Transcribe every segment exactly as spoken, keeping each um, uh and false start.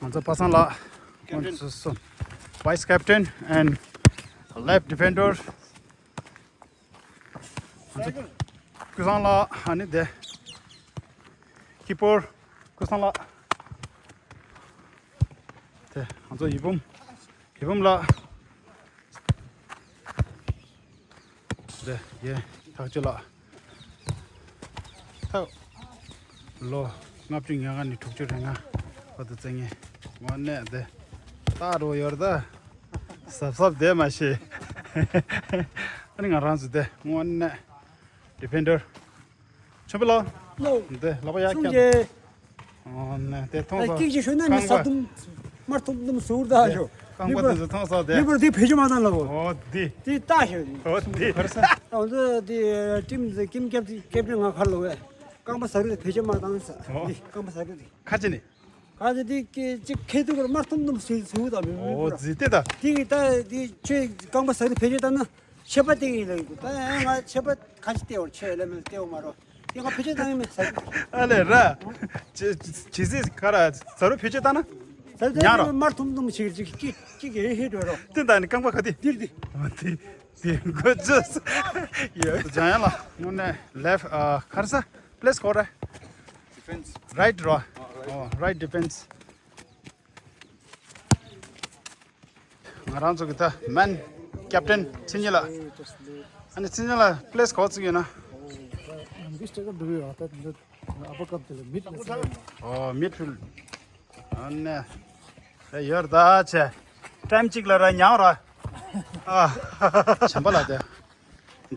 ང་ཚོ་པ་སངས་ལགས། Captain. Vice captain and left defender. ང་ཚོ་ཀུན་བཟང་ལགས། ཨ་ནི་དེ། keeper ཀུན་བཟང་ལགས། དེ་ང་ཚོ་ཡིད་འབུམ། ཡིད་འབུམ་ལགས། དེ་ཡེ་ཐག་གཅོད་ལགས། ཐག་ལོ་ལྔ་བཅུ་ང་ལྔ་ནས་དྲུག་ཅུ་རེ་ལྔ་བར་དུ་བཙན་ངན། དངོས་གནས་དེ་རྟག་རོ་ཡོར་ད། གཟབ་གཟབ་བསྡད་མ་ཤེས། ཨ་ནི་ང་རང་ཚོ་དེ་དངོས་གནས་defender། ཆོས་འཕེལ་ལགས། ལོ། འདི་ལག་པ་ཡར་སྲུང་བཀྱག་རྒྱལ། ཨོ་ནས་དེ་མཐོང་ཨ་སོང་། སྐྱིད་ཀྱི་ཤོད་ན་ནི་རྐང་ས་པ། དུམ། མར་ཐུམ་ཐུམ་ཟུར་ད་ཤོ། རྐང་པ་དེ་ཚོ་མཐོང་སོང་དེ། མི་བར་དེ་བེད་སྤྱོད་མ་བཏང་ལ་གོ། ཨོ་དེ། དེ་ལྟ་ཤོ། ཨོ་དེ། ཁར་ས། ཨོ་འདི་དེ་ཀྲིམ་ཀྲིམ་ཀེབ་ཀེབ་རིང་ང་ཁར་ལོ་བས། རྐང་པ་ཟ་རུ་བེད་སྤྱོད་མ་བཏང་ས། ཨོ། དེ་རྐང་པ་ཟ་རུ་དེ། ཁ་ཅི་ནི། ག་ཚོད་དེ་ཀེ་ཅིག་ཁེ་ཏུ་གར་མར་ཐུམ་ཐུམ་ཟུར་ཟུར་ད་མི་མི་ཨོ་བར། ཟི་ཏེ་ད། དེ་གི་ད་དེ་ཆོས་རྐང་པ་ཟ་རུ་བེད་སྤྱོད་བཏང་ན། ཆད་པ་སྟེར་གི་ལབ་ཀྱི་འདུག་ད་ང་ཆད་པ་ག་ཅི་སྟེར་བར་ཆོད་ལབ་མིན་སྟེར་བ་མ་རོ། དེ་ང་བེད་སྤྱོད་བཏང་ཡི་མེད་ཟེར། ཨ་ལས་ར། ཇི་ཇི་སྲིད་ག་ར་ཟ་རུ་བེད་སྤྱོད་བཏང་ན། ཟ་རུ་ཉག་རོ། མར་ཐུམ་ཐུམ་ཞིག་ཅིག་ཅིག་ཅིག་ཧེ་ཧེ་འགྲོ་རོ། དེ་ད་ནི་རྐང་པ་ག་དེ། འདིར་འདི། འོ་དེ་དེ་འགོ་བཅོས། ཡོད་ཇ་ཡང་ལ་དངོས་གནས་left ཨ་ག་རེ་ཟ་place གོ་རེ། Defense. Right རོ། ཨོ་right defense. ང་རང་ཚོ་གི་ད་main captain ཚེ་ཉིད་ལགས། ཨ་ནི་ཚེ་ཉིད་ལགས་place ག་བར་བརྩིས་ཡོད་ན། ཨོ་midfield. ཨ་ནི་ད་ཡོད་ད་ཆེ་time གཅིག་ལ་ར་ཉང་ར། ཨ་བྱམས་པ་ལགས་དེ།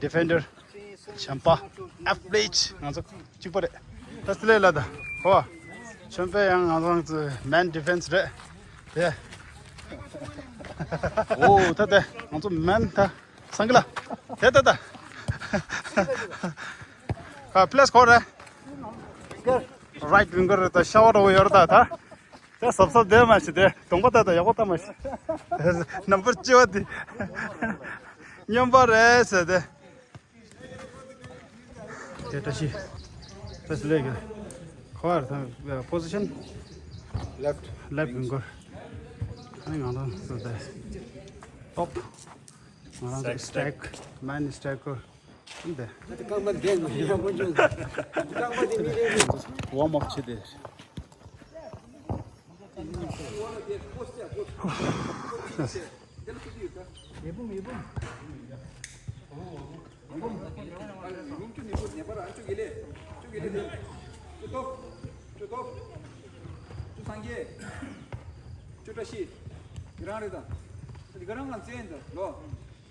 Defender བྱམས་པ། Average ང་ཚོ་གཅིག་པ་རེད། ད་སི་ལེ་ལ་ད། ཧོ། ཆོས་འཕེལ་ཡང་ང་ཚོ་main defense རེད། དེ། ཨོ་ད་དེ་ང་ཚོ་main ད་སང་གི་ལ། དེ་ད་ད། ཁ་place གོ་རེད། Right winger རེད་ད་ཤ་བ་རོ་ཡོད་རེད་ད་ད། དེ་གཟབ་གཟབ་བསྡད་མ་ཤི་དེ་གདོང་པ་ད་ད་ཡག་པོ་ལྟ་མ་ཤི། Number གཅིག་པ་དེ། སྨྱོན་པ་རེད་ཟེར་དེ། དེ་བཀྲ་ཤིས། བཀྲ་ཤིས་ལེགས། ཁོ་བར་ཐང་position left. Left winger. ཨ་ནི་ང་རང་ཚོ་དེ་top. ང་རང་ཚོ་strike. Main striker. འདི། རྐང་པ་འདི་ཡང་མ་ཡོང་། རྐང་པ་འདི་མི་རེད། Warm up བྱེད་དེ།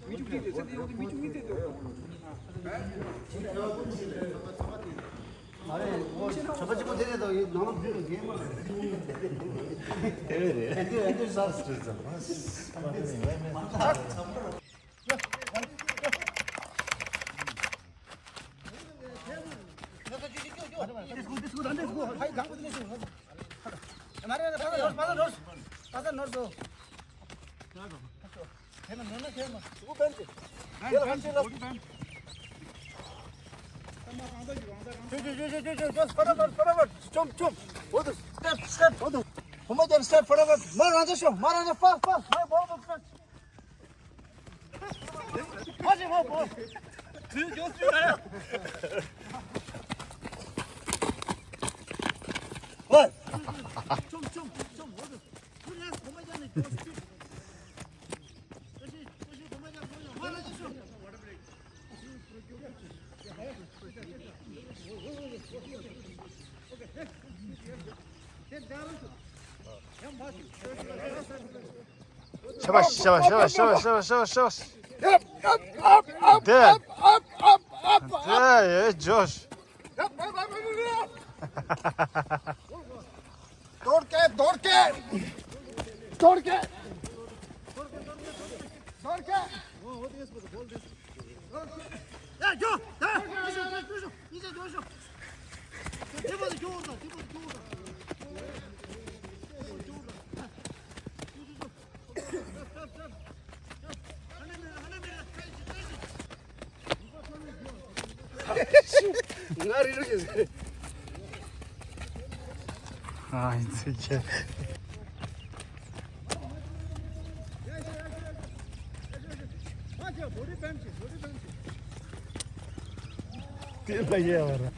མི་ཆུང་གི་དེ་ཚེ་འདི་ཡོང་དུས་མི་ཆུང་གི་དེ་འདུག་མ་རེད། ཁོ་གྲོད་པ་གཅིག་པོ་དེ་རེད་དོ། ཡིན་ནང་ལ་བུད་ནས་རྒན་མ་རེད། དེ་རེད། ཨེ་འདི་ཨེ་འདི་ཟ་སྲིད་ཙམ། फटाफट, फटाफट, jump, jump। वो तो step, step, वो तो। घुमा जा, step, फटाफट। मार राजा शो, मार राजा, fast, fast, मार, बहुत, बहुत fast। मार, मार, मार। तू जो सी है। ओए। Jump, jump, jump, वो तो। तू यार घुमा जा नहीं, जो सी। शाबाश, शाबाश, शाबाश। There. There, yeah, Josh. दौड़ के, दौड़ के, दौड़ के, दौड़ के। ए, जो, ए, नीचे, नीचे, नीचे, नीचे, जो, जो। ये बात क्यों होता? ये बात क्यों होता? ང་རི་རུ་ཞིག་ཨ་ཡིན་ཚིག་ཆེ། དེ་ལ་ཡས་བར།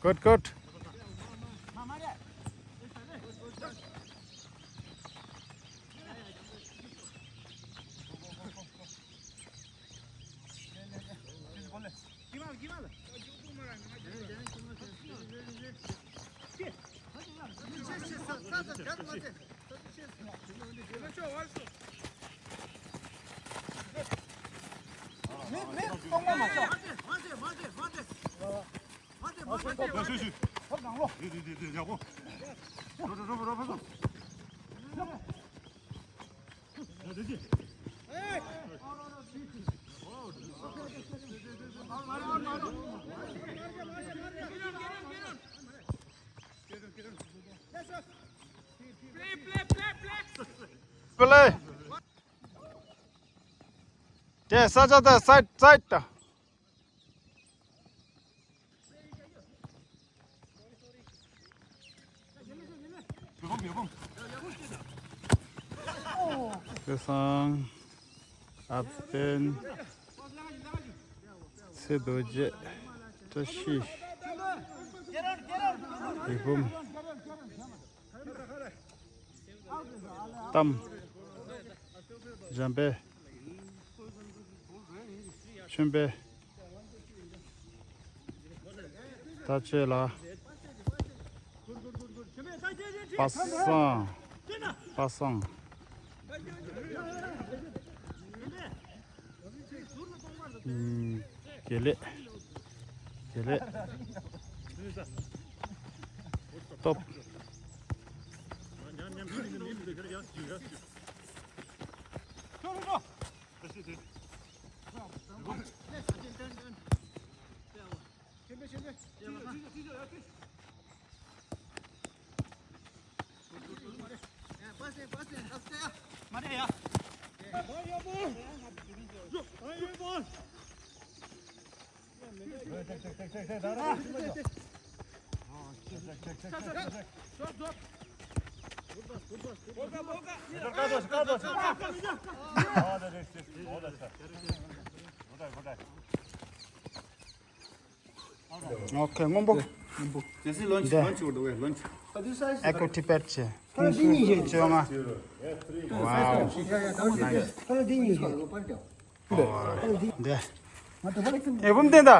Good, good. Play. དེ་ས་ཆ་དང་སའིཌ་སའིཌ་དང་། སྐལ་བཟང་། ཨབ་སྟན། ཚེ་རྡོ་རྗེ། བཀྲ་ཤིས། ཡེ་བུམ། གཏམ། འཇམ་དཔལ། ཆོས་དཔལ། ད་ཆོས་ལ། པ་སངས། པ་སངས། ཨུམ། དགེ་ལེགས། དགེ་ལེགས། སྟོབས། ཨོ་ཁེ། སྔོན་པོ། Jesse, launch, འདི། Launch over the way, launch. ཨེ་ཀོ་ཊི་པེཊ་བྱས། ཁོང་ཚོས་བཅོ་ལྔ། ཝའོ། ནའིས། འདི། ཡེ་བུམ་བསྟན་ད།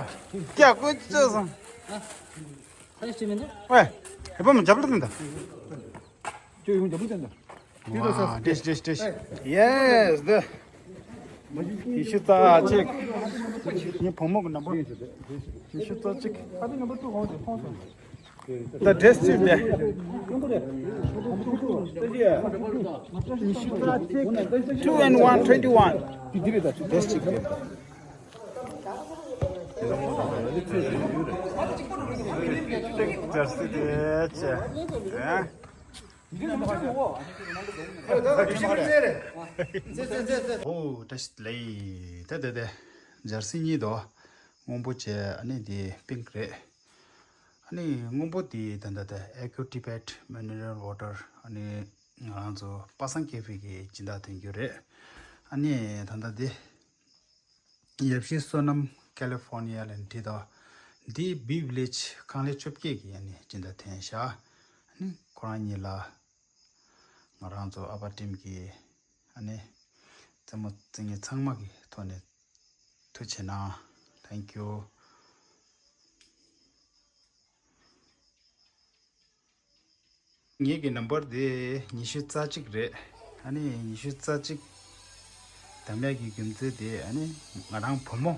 ཀྱ་ཀོ་ཅོ་སོང་། ཝེ། ཡེ་བུམ་རྒྱབ་ལ་བསྟན་ད། ཅོ་ཡུང་རྒྱབ་ལ་བསྟན་ད། ཝའོ། བཀྲ་ཤིས་བཀྲ་ཤིས། ཡེ་སི། འདི། ཉི་ཤུ་རྩ་གཅིག་ངའི་བུ་མོ་གི་ནམ་བར། ཉི་ཤུ་རྩ་གཅིག་ད་ཌི་རེ་སི་གཅིག་འདི། ཉི་ཤུ་རྩ་གཅིག two and one twenty one། ཌི་རེ་སི་གཅིག་རེད། ཇར་སི་དེ་ཆེ། ཨོ་བཀྲ་ཤིས་བདེ་ལེགས། ད་དེ་དེ་ཇར་སི་གཉིས་དོ། སྔོན་པོ་བྱས་ཨ་ནི་དེ་པིང་ཀི་རེད། ཨ་ནི་སྔོན་པོ་དེ་ད་ལྟ་དེ་ཨེ་ཀོ་ཊི་པེཊ་མི་ནི་རལ་ཝོ་ཊར། ཨ་ནི་ང་རང་ཚོ་པ་སངས་ཀེ་ཧྥེ་གི་སྦྱིན་བདག་དོན་རྒྱུ་རེད། ཨ་ནི་ད་ལྟ་དེ། ཡབ་གཞིས་བསོད་ནམས་ཀ་ལི་ཧྥོར་ནི་ཡ་ལ་འདི་དང་། འདི་བི་བི་ལེ་ཇི་ཁང་ལས་བཅོ་བརྒྱད་ཀྱི་ཨ་ནི་སྦྱིན་བདག་འཐེན་བཞག་ཨ་ནི་ཁོ་རང་གཉིས་ལ་ང་རང་ཚོ་ཨ་ཕ་ཊིམ་གྱི་ཨ་ནི་རྩེད་མོ་རྩེ་མཁན་ཚང་མ་གི་ཐོག་ནས་ཐུགས་རྗེ་གནང་། Thank you། ངེད་ཀྱི་ནམ་བར་དེ་ཉི་ཤུ་རྩ་གཅིག་རེད། ཨ་ནི་ཉི་ཤུ་རྩ་གཅིག་འདམ་ཡག་གི་རྒྱུ་མཚན་དེ་ཨ་ནི་ང་རང་བུ་མོ་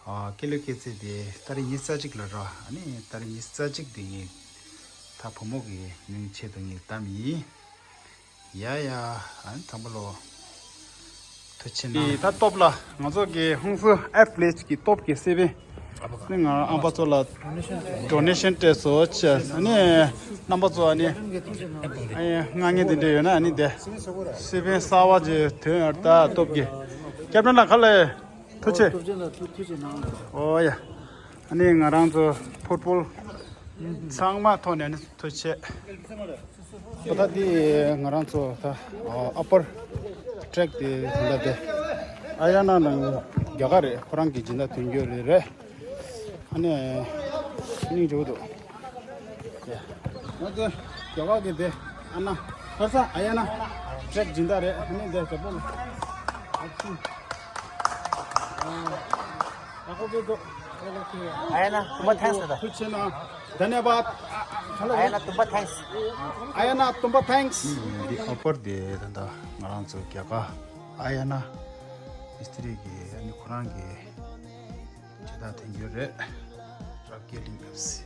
ཨ་ཀི་ལོ་སྐྱེས་ཚེ་དེ་ཏ་རིག་ཉི་ཤུ་རྩ་གཅིག་ལ་ར། ཨ་ནི་ཏ་རིག་ཉི་ཤུ་རྩ་གཅིག་དེ་ངས་ད་བུ་མོ་གི་མིང་ཆེད་དུ་ངས་བདམས་ཡིན། ཡ་ཡ། ཨ་ནི་དང་པོ་ལོ། ཐུགས་རྗེ་གནང་། ད་སྟོབས་ལ་ང་ཚོ་གི་ཧུན་སུར་ཨེ་ཐི་ལེཊ་གི་སྟོབས་ཀྱི་སེ་བན། ནི་ང་ཨམ་པ་ཚོ་ལ་ཌོ་ནེ་ཤན་སྤྲད་སོང་བྱས། ཨ་ནི་རྣམ་པ་ཚོ་ཨ་ནི་ཨ་ནི་མངགས་མཁན་དེ་འདྲ་ཡོད་ན་ཨ་ནི་དེ་སི་པན་གསར་པ་ཅིག་ཐོན་ཡོད་ད་སྟོབས་ཀྱིས། ཀེབ་ཊན་ལགས་ཁ་ལས་ཐུགས་རྗེ་ཆེ། ཨོ་ཡ། ཨ་ནི་ང་རང་ཚོ་ཕུཊ་བོལ་ཚང་མ་ཐོག་ནས་ཨ་ནི་ཐུགས་རྗེ་ཆེ། ད་ལྟ་འདི་ང་རང་ཚོ་ད་ཨ་པར་ཊེག་དེ་ད་ལྟ་དེ་ཨ་ཡ་ན་ནང་རྒྱ་གར་རེད། ཁོ་རང་གི་སྦྱིན་བདག་དོན་གཅོད་རེད་རེད། ཨ་ནི་སྙིང་རྗེ་པོ་འདུག་ང་ཚོ་རྒྱ་གར་གི་དེ་ཨ་ན་ཧ་ས་ཨ་ཡ་ན་ཊེག་སྦྱིན་བདག་རེད། ཨ་ནི་དེ་རྒྱ་པོ་ཨ་ཆུ། ཨ་ཡ་ན་དུམ་པ་ཐེངས་ཟེར་ད། ཐུགས་རྗེ་ཆེ་གནང་། धन्यवाद། ཨ་ཡ་ན་དུམ་པ་ཐེངས། ཨ་ཡ་ན་དུམ་པ་ཐེངས། འདི་ཨ་པར་དེ་ད་ལྟ་ང་རང་ཚོ་རྒྱ་གར་ཨ་ཡ་ན་མི་སྟི་རི་གི་ཨ་ནི་ཁོ་རང་གི་ཇི་ལྟར་དེ་འགྱུར་རེད། རབ་རྒྱས་གླིང་ཨེཕ་སི།